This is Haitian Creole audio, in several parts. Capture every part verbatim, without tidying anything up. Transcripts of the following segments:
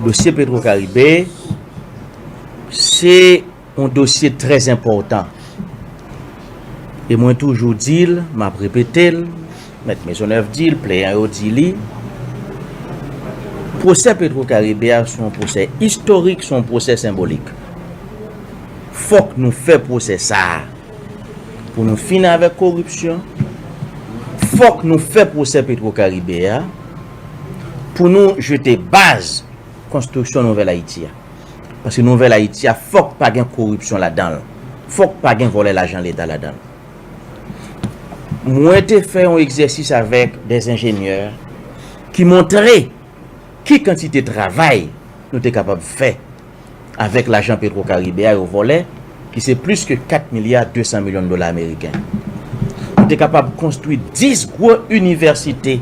Dosye Petro Caribe, se yon dosye trè enpòtan. E mwen toujou di l, m ap repete l, Mèt Maisonneuve di l, plenyan yo di li, pwosè Petro Caribe a se yon pwosè istorik, se yon pwosè senbolik. Fòk nou fè pwosè sa a pou nou fini avèk koripsyon. Fòk nou fè pwosè Petro Caribe a pou nou jete baz konstriksyon Nouvèl Ayiti a. Paske Nouvèl Ayiti a, fòk pa gen koripsyon ladan l. Fòk pa gen vòlè lajan leta ladan l. Mwen te fè yon egzèsis avèk dè enjenyè ki montre ki kantite travay nou te kapab fè avèk lajan Petro Caribe a yo vòlè, ki se plis ke kat milya de san milyon dola ameriken. Nou te kapab konstwi dis gwo inivèsite,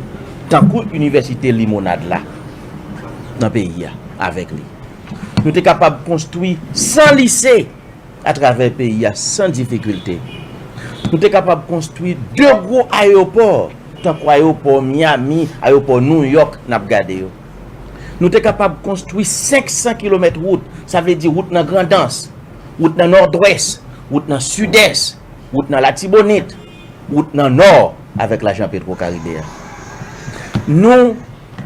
tankou inivèsite Limonad la, nan peyi a, avèk li. Nou te kapab konstwi san lise atravè peyi a san difikilte. Nou te kapab konstwi de gwo ayewopò, tankou ayewopò Miami, ayewopò New York, n ap gade yo. Nou te kapab konstwi senk san kilomèt wout, sa vle di wout nan Grandans, wout nan Nòdwès, wout nan Sidès, wout nan Latibonit, wout nan Nò avèk lajan Petro Caribe a. Nou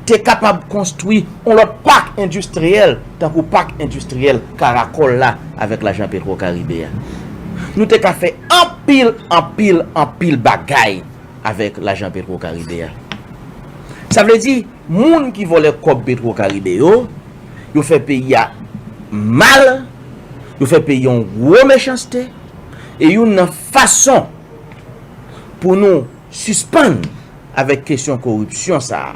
te kapab konstwi yon lòt pak endistriyèl, tankou pak endistriyèl Karakòl la avèk lajan Petro Caribe a. Nou te ka fè anpil, anpil, anpil bagay avèk lajan Petro Caribe a. Sa vle di, moun ki vòlè kòb Petro Caribe yo, yo fè peyi a mal, yo fè peyi a yon gwo mechanste, e youn nan fason pou nou sispann avèk kesyon koripsyon sa a.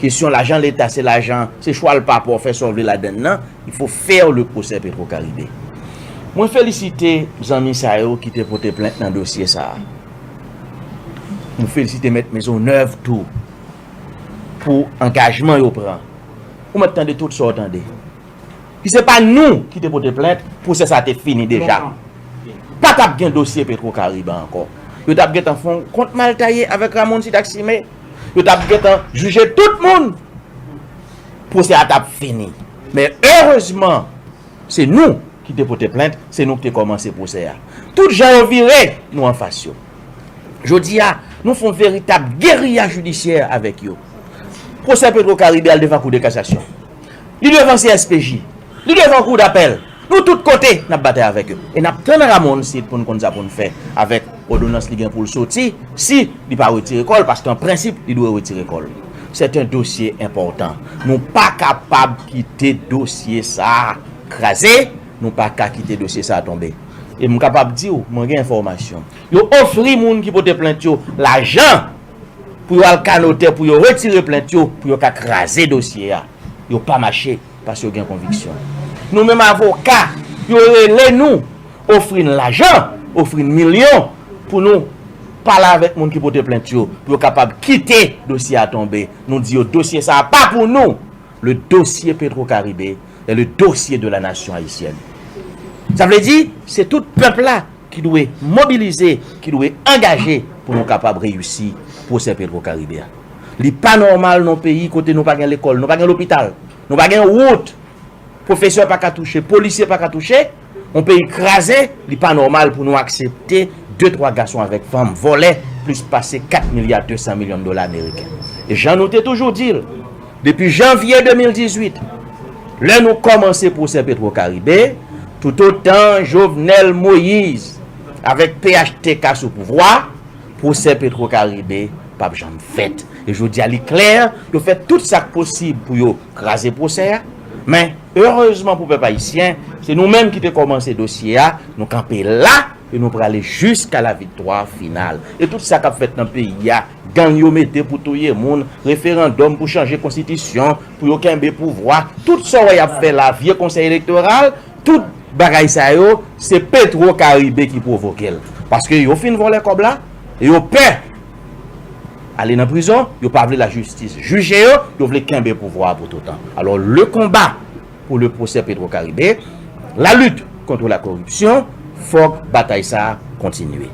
Kesyon lajan leta, se lajan, se chwal papa w, fè sa w vle ladann nan, il faut faire le procès Petro Caribe. Mwen felisite zanmi sa yo ki te pote plent nan dosye sa a. Mwen felisite Mèt Maisonneuve tou pou angajman yo pran. Ou mèt tande tout sa w tande. Ki se pa nou ki te pote plent, pwosè sa te fini deja. Pa t ap gen dosye Petro Caribe ankò. Yo t ap gentan fè yon kont mal taye avèk Ramon Sidac Cimé. Yo t ap gentan jije tout moun. Pwosè a t ap fini. Men erezman, se nou ki te pote plent, se nou ki te kòmanse pwosè a. Tout jan yo vire, nou anfas yo. Jodi a, nou fè yon veritab geriya jidisyè avèk yo. Pwosè Petro Caribe al devan Kou de Kasasyon. Li devan C S P J. Li devan Kou Dapèl. Nou tout kote, n ap batay avèk yo. E n ap tann Ramon Sid pou n konn sa pou n fè avèk òdonans li gen pou l soti, si li pa retire kò l, paske an prensip, li dwe retire kò l. C'est un dossier important. Nou pa kapab kite dosye sa a kraze, nou pa ka kite dosye sa a tonbe. E m kapab di w, mwen gen enfòmasyon. Yo ofri moun ki pote plent yo lajan pou yo al ka notè, pou yo retire plent yo, pou yo ka kraze dosye a. Yo pa mache, paske yo gen konviksyon. Nou menm avoka, yo rele nou, ofri n lajan, ofri n milyon, pou nou pale avèk moun ki pote plent yo, pou yo kapab kite dosye a tonbe. Nou di yo, dosye sa a pa pou nou. Le dossier Petro Caribe est le dossier de la nation haïtienne. Sa vle di, se tout pèp la ki dwe mobilize, ki dwe angaje pou nou kapab reyisi pwosè Petro Caribe a. Li pa nòmal nan yon peyi kote nou pa gen lekòl, nou pa gen lopital, nou pa gen wout, pwofesè pa ka touche, polisye pa ka touche, yon peyi kraze, li pa nòmal pou nou aksepte de twa gason avèk fanm vòlè plis pase kat milya de san milyon dola ameriken. E jan nou te toujou di l, depi janvye de mil dizuit, lè nou kòmanse pwosè Petro Caribe, toutotan Jovenel Moïse avèk P H T K sou pouvwa, pwosè Petro Caribe p ap janm fèt. E jodi a, li klè, yo fè tout sa k posib pou yo kraze pwosè a. Men, erezman pou pèp ayisyen, se nou menm ki te kòmanse dosye a, nou kanpe la, e nou prale jiska la viktwa final. E tout sa k ap fèt nan peyi a, gang yo mete pou touye moun, referandòm pou chanje konstitisyon, pou yo kenbe pouvwa, tout sa w wè y ap fè la, vye konsèy elektoral, tout bagay sa yo, se Petro Caribe ki pwovoke l. Paske yo fin vòlè kòb la, e yo pè ale nan prizon, yo pa vle lajistis jije yo, yo vle kenbe pouvwa a pou toutan. Alors, le combat pour le procès Petro Caribe, la lutte contre la corruption, fòk batay sa a kontinye.